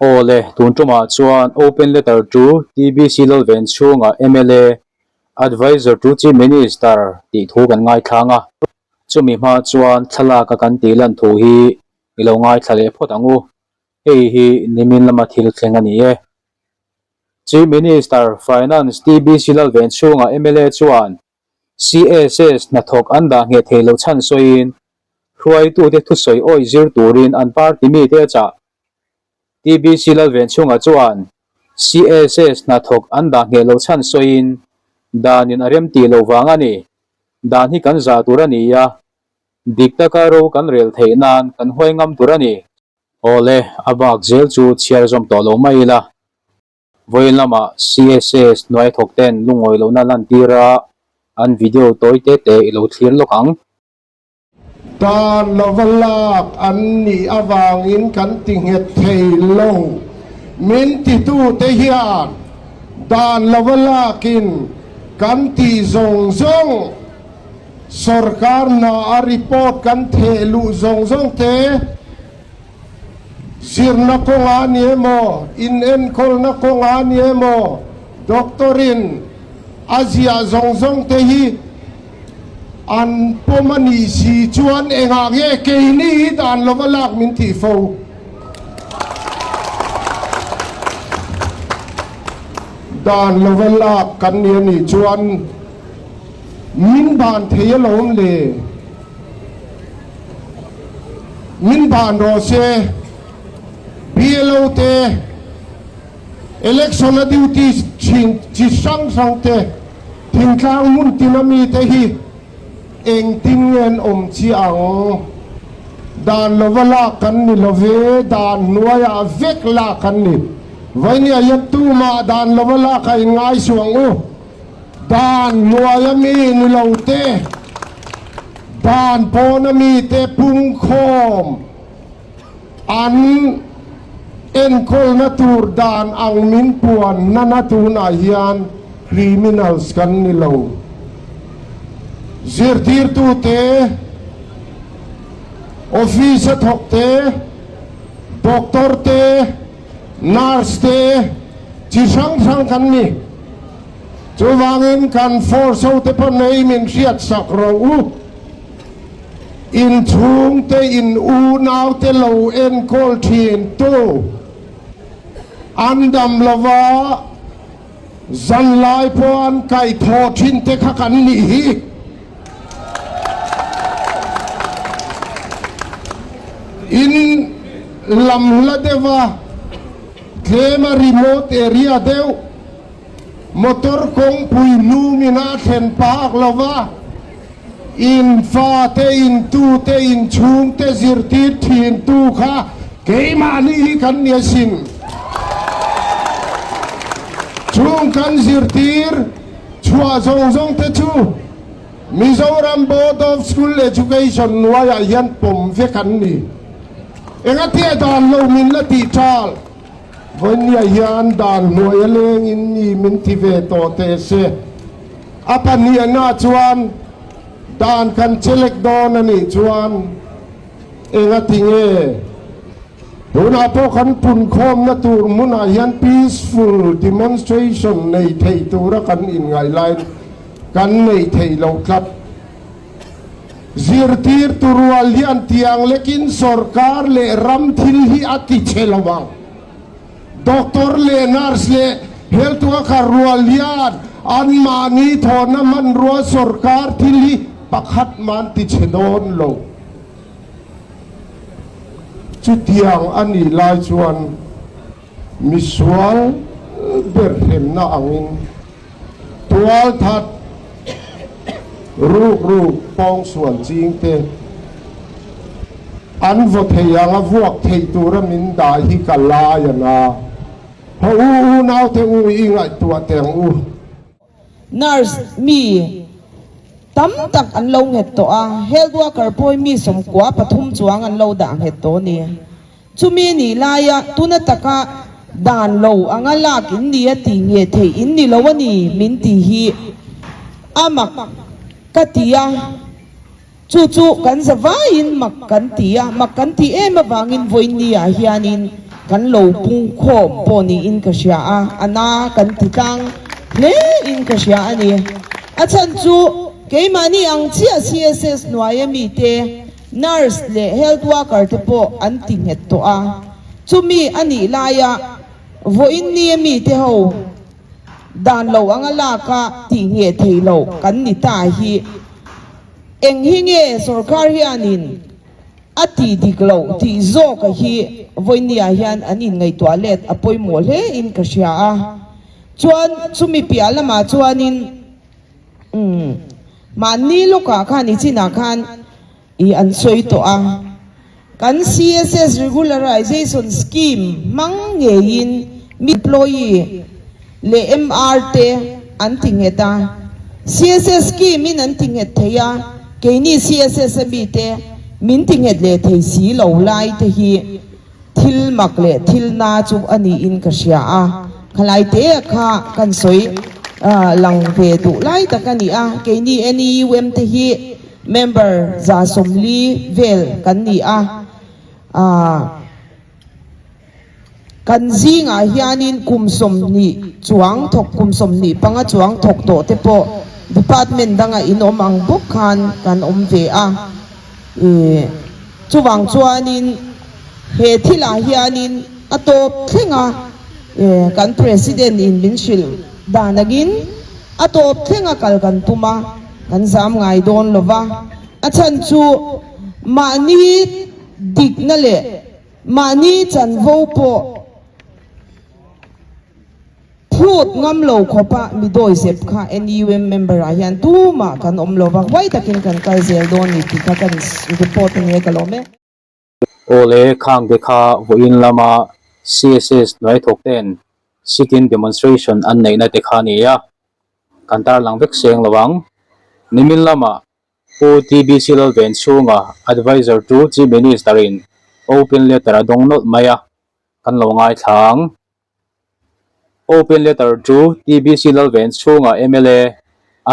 Aw le, tun tumah chuan Open Letter to TBC Lalven chhunga mla Adviser to Chief Minister tih thu kan ngaithlang a, chumi hma chuan thlalak a kan tih lan thu hi i lo ngaithla leh phawt ang u. Hei hi nimin lama thil thleng a ni e. Chief Minister, Finance TBC Lalven chhunga mla chuan CSS hnathawk an dah ngheh thei lo chhan sawiin hruaitute thusawi awih zir turin an party mite a chah. TBC Lalvenchhunga chuan CSS hnathawk an dah ngheh lo chhan sawiin danin a rem tih loh vang a ni. Dan hi kan zah tur a ni a, dik taka ro kan rel theih nan kan huai ngam tur a ni. Awle, a bak zel chu chhiar zawm tawh lo mai ila. Vawiin lamah CSS hnuai thawk ten lungawi lohna lantir a, an video tawi te te i lo thlir lawk ang. Dan lova lak an nih avangin kan ti nghet thei lo. Min titute hian dan lova lakin kan tih zawng zawng, sorkar hna a report kan theh luh zawng zawng te, Zirna kawngah a ni emaw, inenkawlna kawngah a ni emaw, doctor-in a ziah zawng zawng te hi an pawm a nih si chuan engah nge keini hi dan lova lak min tih fo? Dan lova lak kan ni a nih chuan min ban thei alawm le. Min ban rawh se, BLO te, election a duty thin chi hrang hrang te, thingtlang hmun tin a mi te hi engtin nge an awm chiah ang? Dan lova lak kan ni lo ve, dan hnuaiah vek lak kan ni. Vainia hian tumah dan lova lak a inngai suh ang u. Dan hnuaia mi ni lo te, dan pawna mi te pungkhawm an enkawlna tur dan ang min puan nana tunah hian criminals kan ni lo. Zirtirtute, office a thawk te, doctor te, Nurse te chi hrang hrang kan ni. Chuvangin kan force ho te pawh nei min hriat sak rawh u. In chhung te in unau te lo enkawl thin tu an dam lova zanlai pawh an kaih thawh thin te kha kan nih hi. In lam hla deuh a, tlem a remote area deuh, motor kawngpui hnungin a thlen phak lo va, in fate, in tute, in chhungte zirtir thintu kha keimahni hi kan ni asin. Chung kan zirtir chhuah zawng zawng te chu Mizoram Board of School Education hnuaiah hian pawm vek an ni. Engatia dan lo min la tih ṭal? Vawinia hian dan hnuai a leng in ni min ti ve tawh teh se. A pahniahna chuan dan kan chelek dawn a nih chuan engati nge tunah pawh kan punkhawmna tur hmunah hian peaceful demonstration nei thei tura kan inngaih laiin Kan neih theih loh tlat. Zirtirtu rual hian tiang lekin sorkar leh ram thil hi a ti che lo ang. Doctor leh nurse leh health worker rual hian anmahni thawhna hmanrua sorkar thil hi pakhat mah an ti che dawn lo. Chutiang a nih lai chuan misual ber hremna angin Tualthat ruk ruk pawngsual ching te an vaw thei ang a vuak theih tura min dah hi ka lai a na. Haw u unaute u i ngaihtuah teh ang u. Nurse mi tam tak an lo nghet tawh a, health worker pawhin mi 13 chuang an lo dah nghet tawh a ni. Chumi nih laia tuna taka dan lo anga lak in ni a tih nge theih in ni lo a ni min tih hi a mak ka ti a, chu chu kan zavaiin mak kan ti a, mak kan tih em avangin vawiin ni ah hianin. kan lo pungkhawm pawh niin ka hria a, a na kan ti tlang hle in ka hria a ni. A chhan chu keimahni ang chiah CSS hnuaia mite, nurse leh health worker te pawh an ti nghet tawh a, chumi a nih laia vawiin nia mite ho dan lo anga laka tih ngheh theih loh kan ni ta hi eng hi nge sorkar hianin a tih dik loh tih zawka hi vawinia hian an inngaihtuah let a pawimawh hle in ka hria a, chuan chumi piah lamah chuanin umm mahni lawkah khan i chinah khan i an sawi tawh a, kan CSS Regularization Scheme hmang ngeiin mi employee leh MR te an ti nghet a, CSS scheme in an ti nghet thei a, keini CSS a mite min ti nghet leh thei si lo lai te hi thil mak leh thil na chu a niin ka hria a, khalai te a kha kan sawi lang ve duh lai tak a ni a, keini NEUM te hi member 140 vel kan ni a, aah. Kan zingah hianin kum 20 chuang thawk, kum 25 chuang thawk tawh te pawh department danga in awm ang bawk khan kan awm ve a. Ih, chuvang chuanin he thilah hianin a tawp thleng a, ih, kan President in min hrilh dan angin a tawp thleng a kal kan tum a, kan zam ngai dawn lo va. A chhan chu mahni dikna leh Mahni chanvo pawh phut ngam lo khawpa mi dawizep kha NUM member ah hian tumah kan awm lo va, huai takin kan kal zel dawn ni tih kha kan report a nia ka lawm e. Awle khangte kha vawiin lama CSS hnuai thawk ten sit-in demonstration an neihna te kha a ni a, kan tarlang vek seng lo ang. Nimin lama Pu TBC Lalvenchhunga, Adviser to Chief Minister in open letter a dawng nawlh mai a, kan lo ngaithla ang. Open letter to TBC Lalvenchhunga mla,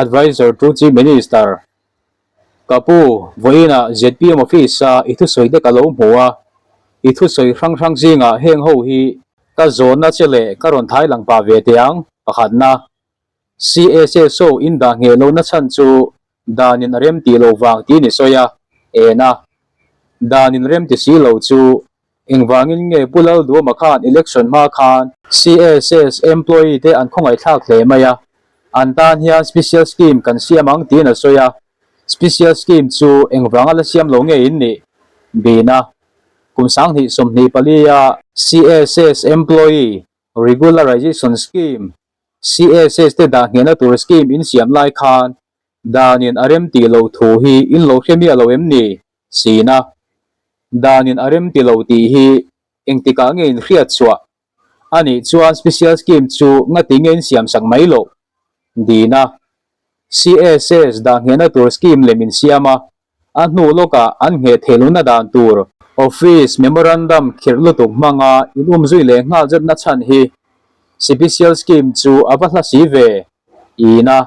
Adviser to Chief Minister, Ka pu, vawiinah zpm office-a i thusawi te ka lo hmu a, i thusawi hrang hrang zingah heng ho hi ka zawnna che leh ka rawn thai lang pah ve teh ang, pakhatna. CSSO in dah ngheh lohna chhan chu danin a rem tih loh vang tiin i sawi a, en a. Danin rem ti si lo chu engvangin nge Pu Lalduama khan election hma khan CSS employee te an khawngaihthlak hle mai a, an tan hian special scheme kan siam ang tiin a sawi a, special scheme chu engvanga la siam lo nge in nih? Bina. Kum 2024 a CSS employee regularization scheme CSS te dah nghehna tur scheme in siam lai khan danin a rem tih loh thu hi in lo hre miah lo em ni? Sina. Danin a rem ti lo tih hi engtikah nge in hriat chhuah? Anih chuan special scheme chu ngati nge in siam sak mai loh? Dina. CSS dah nghehna tur scheme lem in siam a, A hnu lawkah an ngheh theih lohna dan tur Office Memorandum khirh lutuk hmanga in umzui leh nghal zetna chhan hi Sipisial Scheme chu a va hla si ve ina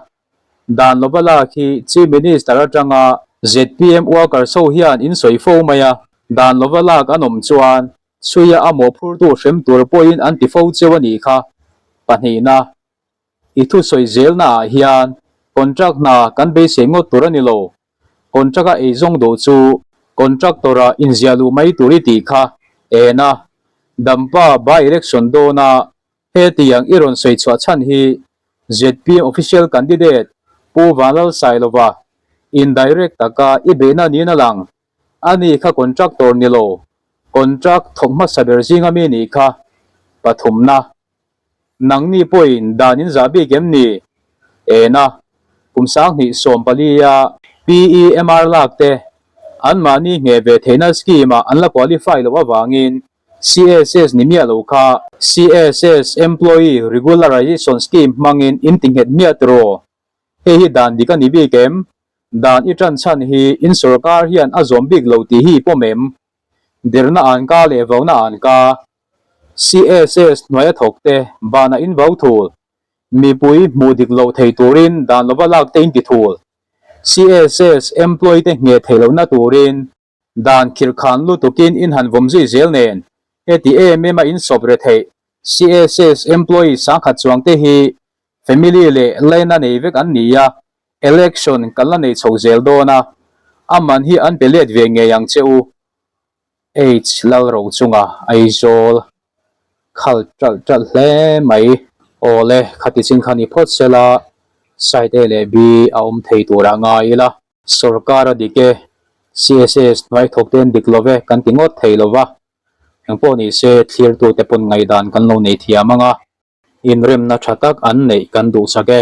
dan lova lak hi Chief Minister atanga zpm workers ho hian in sawi fo mai a, dan lova lak an awm chuan chhuia a mawhphurtu hrem tur pawhin an ti fo cheu a nih kha. Pahnihna. I thusawi zelnaah hian contract hna kan beisei ngawt tur a ni lo. Contract a eizawng duh chu contractor-a inziah luh mai tur i tih kha en a. Dampa by-election dawna hetiang i rawn sawi chhuah chhan hi zpm official candidate Pu Vanlalsailova indirect taka i beihna niin a lang. Ani kha contractor ni lo, contract thawk hmasa ber zinga mi nih kha pathumna. Nangni pawhin dan in zah bik em ni? Ena, kum 2014 a PEMR lak te anmahni ngheh ve theihna scheme ah an la qualify loh avangin CSS ni miah lo kha CSS Employee Regularization Scheme hmangin in ti nghet miah tiraw? Hei hi dan dik a ni bik em? Dan i tan chhan hi in sorkar hian a zawm bik lo tih hi pawm em? Derna an ka leh vauna an ka. CSS hnuaia thawkte banah in vau thul, mipui hmuh dik loh thei turin dan lova lak te in ti thul. CSS employee te ngheh theih lohna turin dan khirhkhan lutukin in han vawm zui zel nen. Heti em em a insawp re theih CSS employee sangkhat chuang te hi family leh laina nei vek an ni a, election kan la nei chho zel dawn a, a man hi an pe let ve ngei ang che u. H Lalrochunga Aizawl khal ṭalh ṭalh hle mai. Awle, khati chin kha ni phawt sela side A leh B a awm thei turah ngai ila. Sorkar a dik e, CSS hnuai thawk te an dik lo ve kan ti ngawt thei lo va, engpawh ni se thlirtute pawn ngaihdan kan lo nei thiam ang a, inremna tha tak an neih kan duhsak e.